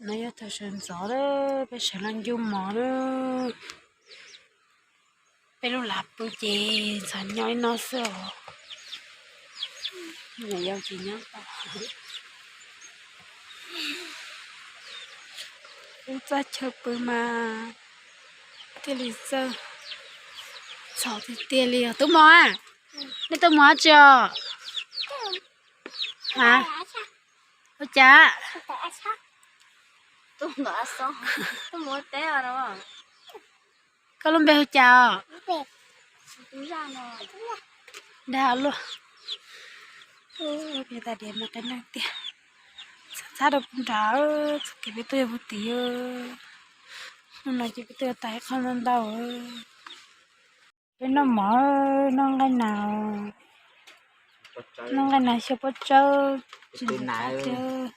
No yog thaum sawv ntxov lawm, peb sawv los ncu mov lawm. Peb lub lam pw ces ntxhov nyob ib no xwb os. Niam yau ces nyob tod. Lub txaj chaw pw mas thiaj li txawj txhov tiag tiag li os. Tub mov, nej tuaj mus dab tsi os? Ha? Ua cas? Koj lub npe hu cas os? Dag luaj. Peb tas diav mas qe neeg tiag. Txhab txhab rau puag nrad, txoj kev peb tuaj yog puag tid. Hnub no ces peb tuaj yog tas ib qho ntau ntau. Peb noj mov, noj nqaij nas, noj nqaij nas xyaw pob tsawb, tsis ntev qab tiag.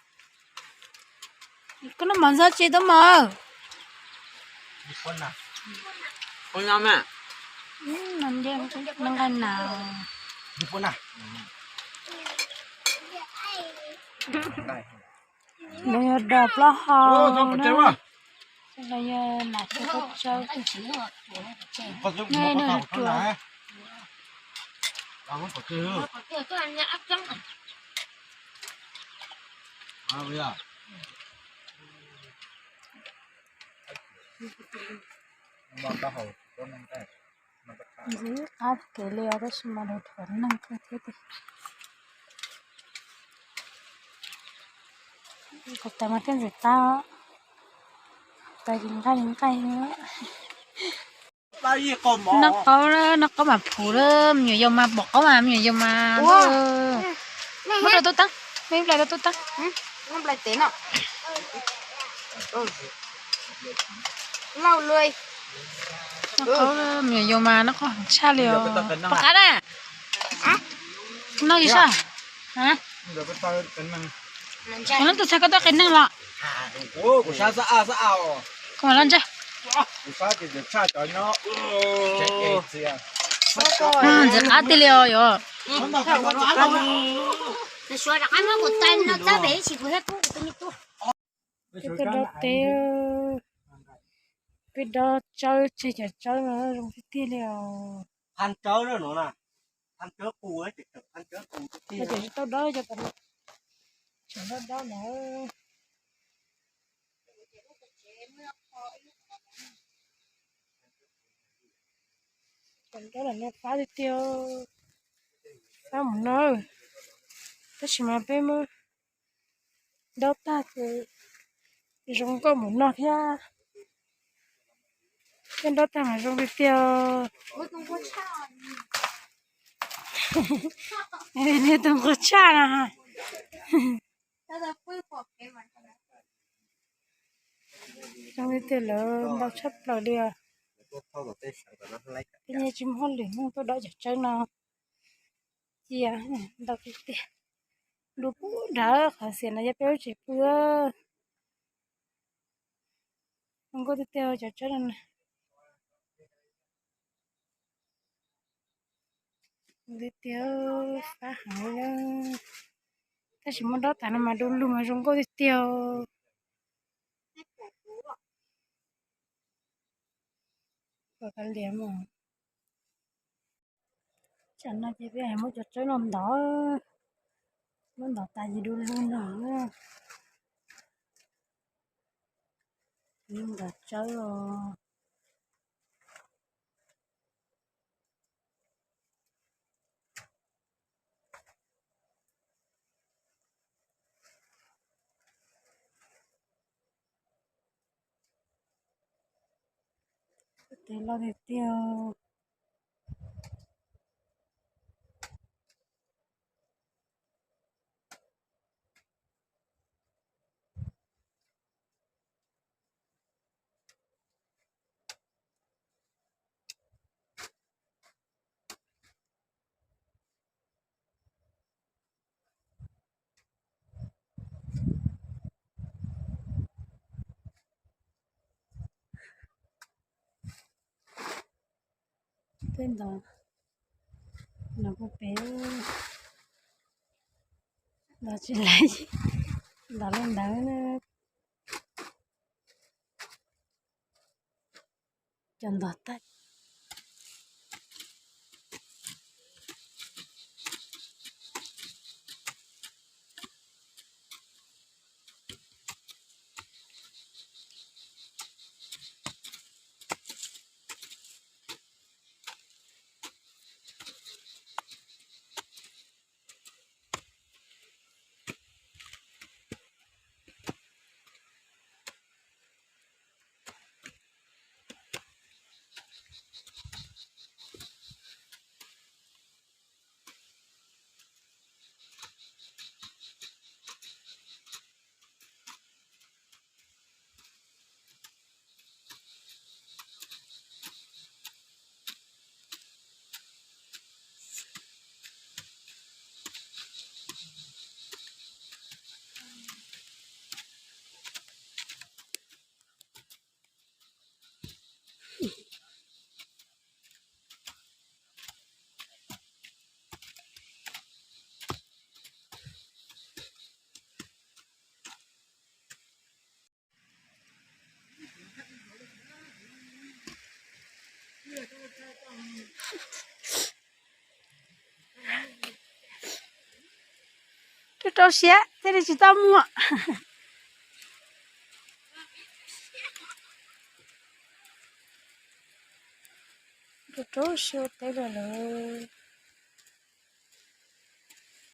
Koj noj mov ntxog tsis tub mov? Noj nqaij nas. Nws yog dos plaub hau na. Los yog nas xyaw pob tsawb. Nej noj ruam. Ntxim qab kev li os, tab sis mas dhuav neeg kawg thiab tiag. Kuv tais mas thiaj ntxim qab, tais li nqaij li nqaij. Noj qaub, noj qaub mas phuv lawm, me nyuam yaus mas pom qaub mas me nyuam yaus mas. Muab rau tub teeb, muab ib nplais rau tub teeb. Noj qaub, me nyuam yaus mas noj qaub heev tshaj li os. Pom qab na. Noj ib sab. Kuv leej twg txhais koj tau qias neeg los? Kuv mam los ntsib. Ntxim qab tiag li os yom. Peb tuaj dob teb, peb dob tsawb, tseg cov tsawb no zoo tiag tiag li os. Cov tsis tau dob, cov tseem dob dob ntawd. Cov dob lam no fab tiag tiag, fab mus no. Tab sis mas peb muab dob tag ces zoo nkauj mus no thiab. Peb dob tag mas zoo tiag tiag. Niag tus nquag tshaj no. Zoo li tiag lawm, ntau tshaj plaws li os. Peb nyias tsis muaj hauj lwm, tuaj dob cov tsawb no cia, ntau tiag tiag. Dua puag nrad qhov xiam no yog peb lub tsev pw. Zoo nkauj tiag tiag cov tsawb no na. Tiag tiag, fab heev li. Tab sis muab dob tas no mas du lug mas zoo nkauj tiag tiag. Kom kav liam mas. Tsam no ces peb muab cov tsawb no ntov, muab ntov tas ces du lug no. Ntov tsawb os. Tes loj tiag tiag. Tej ntawd los puag pem, ntov tsis laib, ntov li ntawd. Cov ntog tag. Rau rau siab thiaj li tsis tau muag. Rau rau siab teb lawm.